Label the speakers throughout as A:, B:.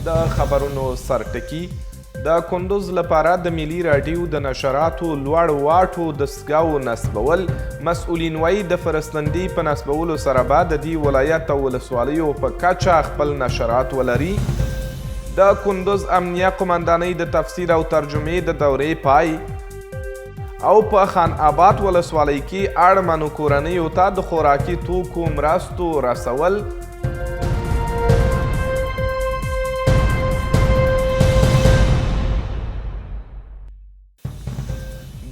A: د خبرونو سرټکي: د کندوز لپاره د ملي راډیو د نشراتو لوړ واټو دستګاوو نصبول. مسؤلین وایي، د فرستندې په نصبولو سره به د دې ولایت او ولسوالیو په کچه خپل نشرات ولري. د کندوز امنیه قومندانۍ د تفسیر او ترجمې د دورې پای، او په خان آباد ولسوالۍ کې اړمنو کورنیو ته د خوراکي توکو مرستو رسول.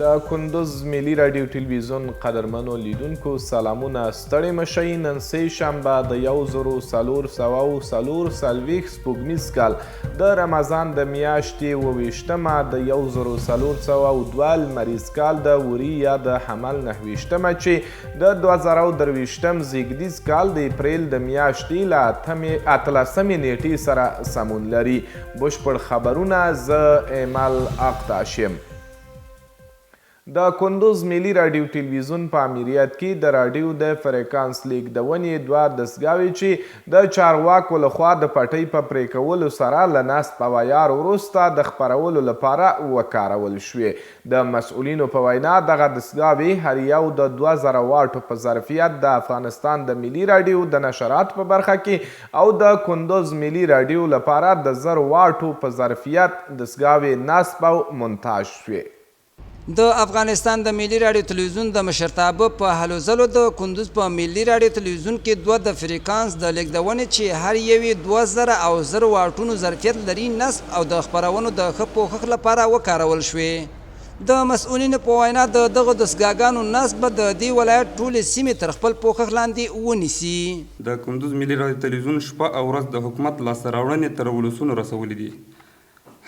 A: د کندوز ملي راډیو ټلویزیون قدرمنو لیدونکو سلامونه، ستړي مشئ. نن سه شنبه د 1444 سپوږمیز کال د رمضان د میاشتې 27مه، د 1402 لمریز کال د وري یا د حمل 29مه، چې د 2023 زیږدیز کال د اپریل د میاشتې له 18مې نیټې سره سمون لري. بشپړ خبرونه، زه ایمل اقتاش یم. د کندوز ملي راډیو ټلویزیون په امریت کې د راډیو د فریکانس لیږدونې دوه دستګاوې، چې د چارواکو لخوا د پټۍ په پرې کولو سره له نصب او عیار وروسته د خپرولو لپاره وکارول شوې. د مسؤلینو په وینا، دغه دستګاوې هر یو د 2000 واټو په ظرفیت د افغانستان د ملي راډیو د نشرات په برخه کې او د کندوز ملي راډیو لپاره د 1000 واټو په ظرفیت دستګاوې نصب او مونتاژ شوې.
B: د افغانستان د ملي راډیو تلویزیون د مشرتابه په هلو ځلو د کندوز په ملي راډیو تلویزیون کې دوه د فریکانس د لیږدونې، چې هر یو یې 2000 او 1000 واټونو ظرفیت لري، نصب او د خپرونو د ښه پوښښ لپاره وکارول شوې. د مسؤلینو په وینا، د دغو دستګاګانو نصب به د دې ولایت ټولې سیمې تر خپل پوښښ لاندې ونیسي.
C: د کندوز ملي راډیو تلویزیون شپه او ورځ د حکومت لاسته راوړنې تر ولسونو رسولې دي.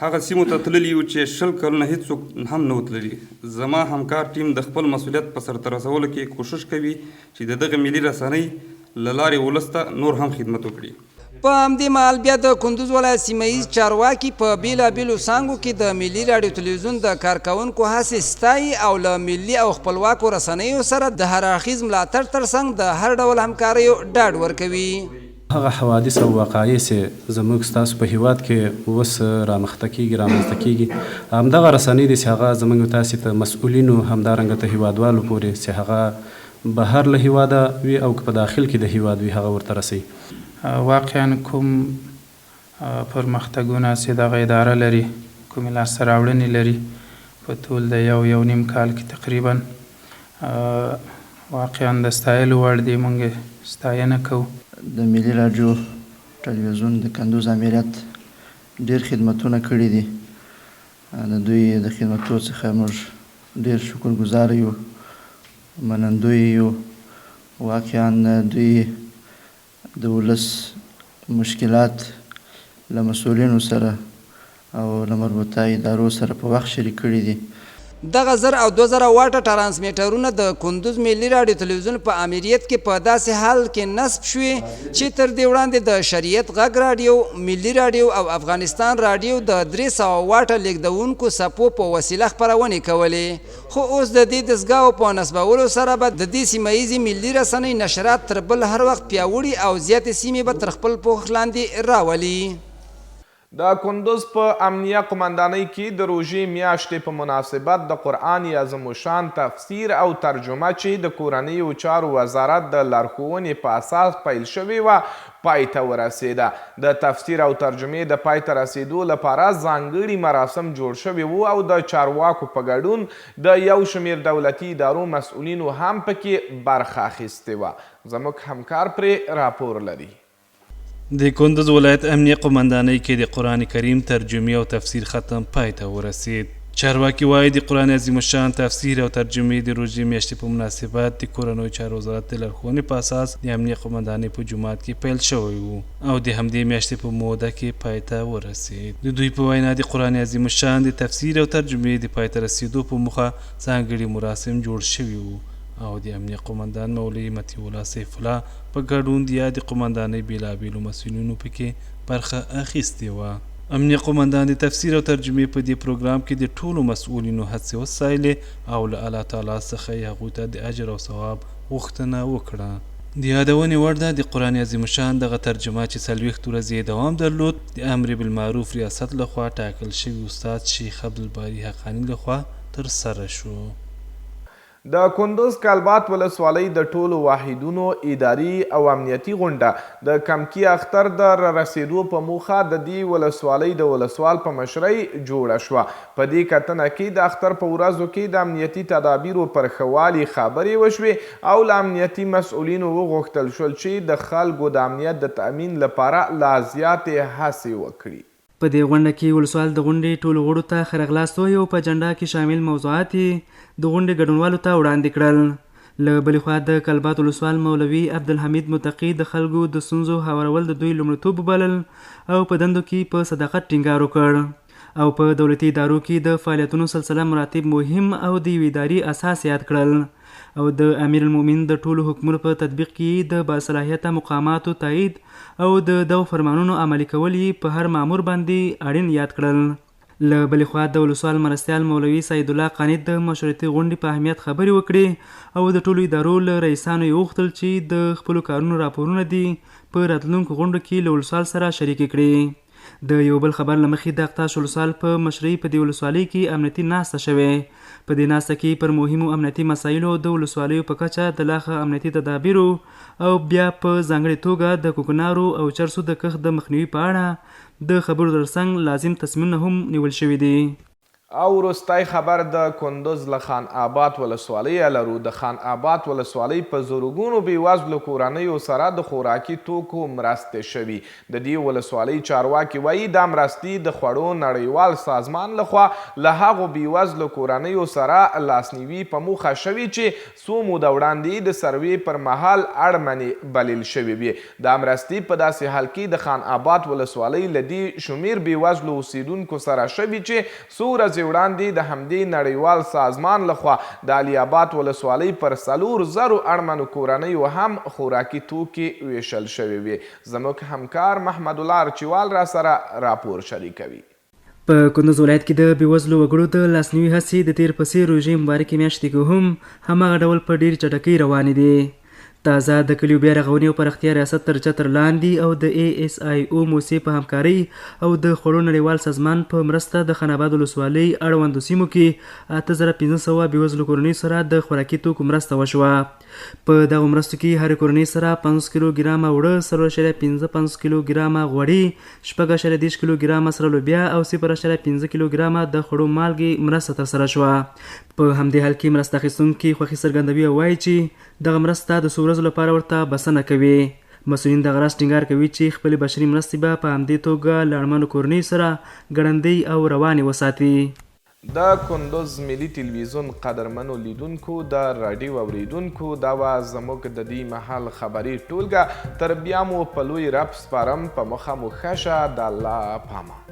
C: هغه سیمو ته تللي یو چې 20 کلونه هیڅوک هم نه وو تللي. زما همکار ټیم د خپل مسؤلیت په سرته رسولو کې کوشش کوي چې د دغه ملي رسنۍ له لارې ولس ته نور هم خدمت وکړي.
B: په همدې مهال بیا د کندوز ولایت سیمه ییز چارواکي په بېلابېلو څانګو کې د ملي راډیو تلویزیون د کارکوونکو هڅې ستایي او له ملي او خپلواکو رسنیو سره د هر اړخیز ملاتړ ترڅنګ د هر ډول همکاریو ډاډ ورکوي.
D: هغه حوادث او وقایع چې زموږ ستاسو په هیواد کې اوس رامخته کیږي، رامنځته کیږي، همدغه رسنۍ دي چې هغه زموږ تاسې ته مسؤلینو، همدارنګه ته هیوادوالو پورې، چې هغه بهر له هیواده وي او که په داخل کې د هیواد وي، هغه ورته رسوي.
E: واقعا کوم پرمختګونه چې دغه اداره لري، کومې لاسته راوړنې لري په طول د یو یو نیم کال کې تقریبا، واقعا د ستایلو وړ دي، مونږ یې ستاینه کوو.
F: د ملي راډیو ټلویزیون د کندوز آمریت ډیر خدمتونه کړي دي. د دوی د خدمتو څخه موږ ډیر شکر ګزار یو، منندوی یو. واقعا دوی د ولس مشکلات له مسؤلینو سره او له مربوطه ادارو سره په وخت شریک کړي دي.
B: دغه 1000 او 2000 واټه ټرانسمیټرونه د کندوز ملي راډیو تلویزیون په آمریت کې په داسې حال کې نصب شوې چې تر دې وړاندې د شریعت غږ راډیو، ملي راډیو او افغانستان راډیو د 300 واټه لیږدونکو څپو په وسیله خپرونې کولې، خو اوس د دې دستګاوو په نصبولو سره به د دې سیمه ییزې ملي رسنۍ نشرات تر بل هر وخت پیاوړي او زیاتې سیمې به تر خپل پوښښ لاندې راولي.
A: د کندوز په امنیه قومندانۍ کې د روژې میاشتې په مناسبت د قرآن عظیم الشان تفسیر او ترجمه، چې د کورنیو چارو وزارت د لارښوونې په اساس پیل شوې وه، پای ته ورسېده. د تفسیر او ترجمې د پای ته رسېدو لپاره ځانګړي مراسم جوړ شوي وو او د چارواکو په ګډون د یو شمېر دولتي ادارو مسؤلینو هم پکې برخه اخیستې وه. زموږ همکار پرې راپور لري.
G: د کندز ولایت امنیه قومندانۍ کې د قرآن کریم ترجمې او تفسیر ختم پای ته ورسید. چارواکي وايي، د قرآن عظیم الشان تفسیر او ترجمې د روژې میاشتې په مناسبت د کورنیو چارو وزارت د لارښوونې په اساس د امنیه قومندانۍ په جومات کې پیل شوی وو او د همدې میاشتې په موده کې پای ته ورسید. د دوی په وینا، د قرآن عظیم الشان د تفسیر او ترجمې د پای ته رسیدو په موخه ځانګړي مراسم جوړ شوي وو او د امنیه قومندان مولوي مطیع الله سیف الله په ګډون د یادې قومندانۍ بېلابېلو مسؤلینو پکې برخه اخیستې وه. امنیه قومندان د تفسیر او ترجمې په دې پروګرام کې د ټولو مسؤلینو هڅې وستایلې او له الله تعالی څخه یې هغوی ته د اجر او ثواب غوښتنه وکړه. د یادونې وړ ده، د قرآن عظیم الشان دغه ترجمه چې 40 ورځې یې دوام درلود، د امر بالمعروف ریاست له خوا ټاکل شوي استاد شیخ عبدالباري حقاني له خوا ترسره شو.
A: د کندوز کلبات ولسوالۍ د ټولو واحدونو اداري او امنیتي غونډه د کمکي اختر د رارسېدو په موخه د دې ولسوالۍ د ولسوال په مشرۍ جوړه شوه. په دې کتنه کې د اختر په ورځو کې د امنیتي تدابیرو پر ښه والي خبرې وشوې او له امنیتي مسؤلینو وغوښتل شول چې د خلکو د امنیت د تأمین لپاره لا زیاتې هڅې وکړي.
H: په دې غونډه کې ولسوال د غونډې ټولو غړو ته ښه راغلاست ووایه او په اجنډا کې شامل موضوعات یې د غونډې ګډونوالو ته وړاندې کړل. له بلې خوا د کلبات ولسوال مولوي عبدالحمید متقي د خلکو د ستونزو هوارول د دوی لومړیتوب وبلل او په دندو کې په صداقت ټینګار وکړ او په دولتي ادارو کې د فعالیتونو سلسله مراتب مهم او د یوې ادارې اساس یاد کړل او د امیرالمؤمنین د ټولو حکمونو په تطبیق کې یې د باصلاحیته مقاماتو تایید او د دغو فرمانونو عملي کول یې په هر مامور باندې اړین یاد کړل. له بلې خوا د ولسوال مرستیال مولوي سعیدالله قانت د مشورتي غونډې په اهمیت خبرې وکړې او د ټولو ادارو له رئیسانو یې وغوښتل چې د خپلو کارونو راپورونه دې په راتلونکو غونډو کې له ولسوال سره شریکې کړي. د یو بل خبر له مخې د اقتاش ولسوال په مشرۍ په دې ولسوالۍ کې امنیتي ناسته شوې. په دې ناسته کې پر مهمو امنیتي مسایلو او د ولسوالیو په کچه د لا ښه امنیتي تدابیرو او بیا په ځانګړې توګه د کوکنارو او چرسو د کښت د مخنیوي په اړه د خبرو ترڅنګ لازم تصمیمونه هم نیول شوي دي.
A: او وروستی خبر د کندز له خان آباد ولسوالۍ لرو. د خان آباد ولسوالۍ په زرګونو بې وزلو کورنیو سره د خوراکي توکو مرستې شوي. د دې ولسوالۍ چارواکي وايي، دا مرستې د خوړو نړیوال سازمان له خوا له هغو بې وزلو کورنیو سره لاسنیوي په موخه شوې چې څو موده وړاندې د سروې پر مهال اړمنې بلل شوې وې. دا مرستې په داسې حال کې د خان آباد ولسوالۍ له دې شمېر بې وزلو اوسېدونکو سره شوي چې څو ورځې وړاندې د همدې نړیوال سازمان له خوا د علي آباد ولسوالۍ پر 4000 اړمنو کورنیو هم خوراکي توکي وېشل شوې وې. زموږ همکار محمدالله ارچیوال راسره راپور شریکوي.
H: په کندز ولایت کې د بېوزلو وګړو د لاسنیوي هڅې د تېر په څېر روژې مبارکې میاشتې کې هم هماغه ډول په ډېرې چټکۍ روانې دي. تازه د کلیو بیا رغونې او پراختیا ریاست تر چتر لاندې او د ای ایس آی او موسسې په همکارۍ او د خوړو نړیوال سازمان په مرسته د خان آباد ولسوالۍ اړوندو سیمو کې 8500 بېوزلو کورنیو سره د خوراکي توکو مرسته وشوه. په دغو مرستو کې هرې کورنۍ سره 50 کیلو ګرامه اوړه، 4.55 کیلو ګرامه غوړي، 6.30 کیلو ګرامه سره لوبیا او 0.5 کیلو ګرامه د خوړو مالګې مرسته ترسره شوه. په همدې حال کې مرسته اخیستونکي خوښي څرګندوي او وايي چې دغه مرسته د څو ورځو لپاره ورته بسنه کوي. مسؤلین دغه راز ټینګار کوي چې خپلې بشري مرستې به په همدې توګه له اړمنو کورنیو سره ګړندۍ او روانې وساتي.
A: د کندز ملي تلویزیون قدرمنو لیدونکو، د راډیو اوریدونکو، دا وه زموږ د دې مهال خبري ټولګه. تر بیا مو په لوی رب سپارم، په مخه مو ښه شه، د الله پامان.